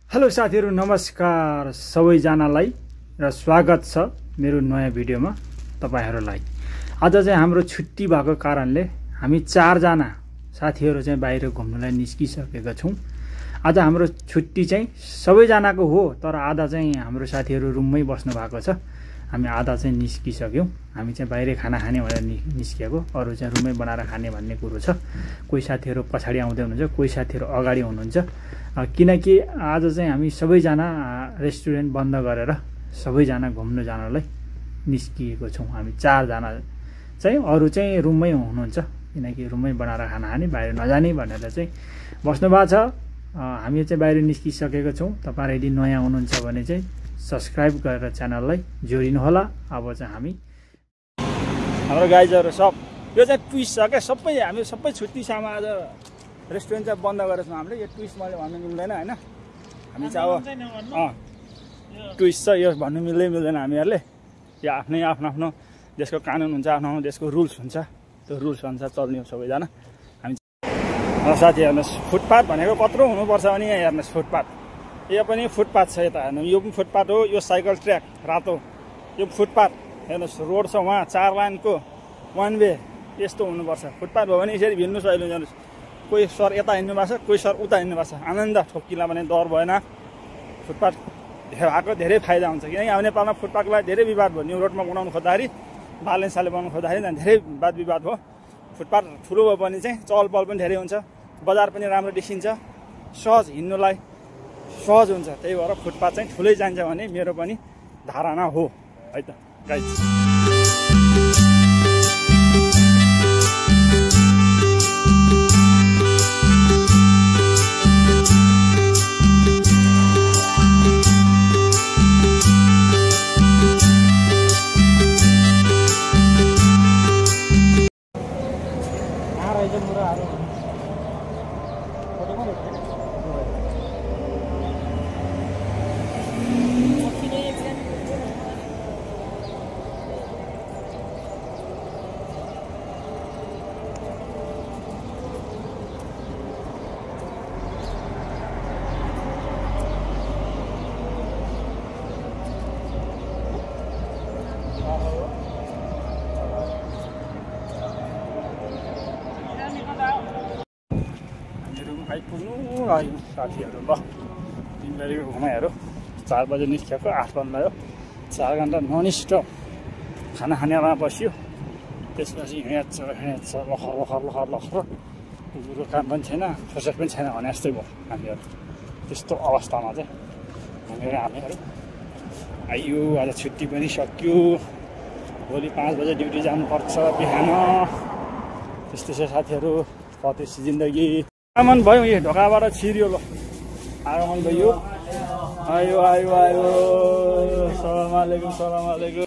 Hello साथीहरु, नमस्कार सबैजनालाई र स्वागत छ मेरो नयाँ भिडियोमा तपाईहरुलाई। आज चाहिँ हाम्रो छुट्टी भएको कारणले हामी 4 जना साथीहरु चाहिँ बाहिर घुम्नलाई निस्किसकेका छौं। आज हाम्रो छुट्टी चाहिँ सबैजनाको हो, तर आधा चाहिँ हाम्रो साथीहरु रुममै बस्नु भएको छ। हामी आधा चाहिँ निस्किसक्यौं। हामी चाहिँ बाहिर खाना खाने भनेर निस्किएको, अरु चाहिँ रुममै बनाएर खाने भन्ने कुरो छ। कोही साथीहरु पछाडी आउँदै हुनुहुन्छ, कोही साथीहरु अगाडि हुनुहुन्छ। किनकि आज चाहिँ हामी सबैजना रेस्टुरेन्ट बन्द गरेर सबैजना घुम्न जानलाई निस्किएको छौं। हामी 4 जना चाहिँ, अरु चाहिँ रुममै हुनुहुन्छ, किनकि रुममै बनाएर खाना खाने, बाहिर नजाने भनेर चाहिँ बस्नु भएको छ। हामी चाहिँ बाहिर निस्किसकेका छौं। तपाईहरु यदि नयाँ हुनुहुन्छ भने चाहिँ सब्स्क्राइब गरेर च्यानललाई जोडिनु होला। अब चाहिँ हाम्रो गाइजहरु सब यो चाहिँ ट्विस्ट छ के, सबै हामी सबै छुट्टी सामा आज रेस्टुरेन्ट चाहिँ बन्द गरेछौं हामीले। यो ट्विस्ट मैले भन्नु मिल्दैन हैन, हामी चाहिँ अब ट्विस्ट छ यो भन्नु मिल्दैन हामीहरुले। यो आफ्नै आफ्नो देशको कानुन हुन्छ, आफ्नो देशको रुल्स हुन्छ, त्यो रुल्स अनुसार चल्ने हो सबैजना। हामी साथी हेर्नुस्, फुटपाथ भनेको कत्रो हुनुपर्छ भने यहाँ हेर्नुस्, फुटपाथ यो पनि फुटपाथ छ। यता हेर्नु, यो पनि फुटपाथ हो, यो साइकल ट्र्याक रातो, यो फुटपाथ हेर्नुस्, रोड छ वहाँ 4 लाइनको 1 वे यस्तो हुनुपर्छ। फुटपाथ भयो भने यसरी हिँड्नु सजिलो जानुस्। कोही सर यता हिँड्नु भएको छ, कोही सर उता हिँड्नु भएको छ, आनन्द ठोकिला भने डर भएन। फुटपाथ भएको धेरै फाइदा हुन्छ, किनकि हाम्रो नेपालमा फुटपाथको लागि धेरै विवाद भयो। न्यू रोडमा बनाउनु खोज्दाखेरि, बालेन्साले बनाउनु खोज्दाखेरि धेरै वाद विवाद भयो। फुटपाथ ठुलो भयो भने चाहिँ चहल पहल पनि धेरै हुन्छ, बजार पनि राम्रो देखिन्छ, सहज हिँड्नुलाई सहज हुन्छ। त्यही भएर फुटपाथ चाहिँ ठुलै जान्छ भने मेरो पनि धारणा हो है त गाइस। आइपुग्नु लाग्यो साथीहरु। ल दिनभरिको घुमाइहरु 4 बजे निस्केको, 8 बन्द भयो। 4 घण्टा ननस्टप खाना खानेमा बस्यो। त्यसपछि हिँड्छ लखर गुरु काम पनि छैन, फुर्सद पनि छैन भने जस्तै भयो हामीहरु। त्यस्तो अवस्थामा चाहिँ हामीहरु आइयो। आज छुट्टी पनि सक्यो, भोलि 5 बजे ड्युटी जानुपर्छ बिहान। त्यस्तै छ साथीहरु, परदेशी जिन्दगी। आगमन भयो, यो ढोकाबाट छिर्यो। ल आगमन भयो, आयो। सलाम अलैकुम।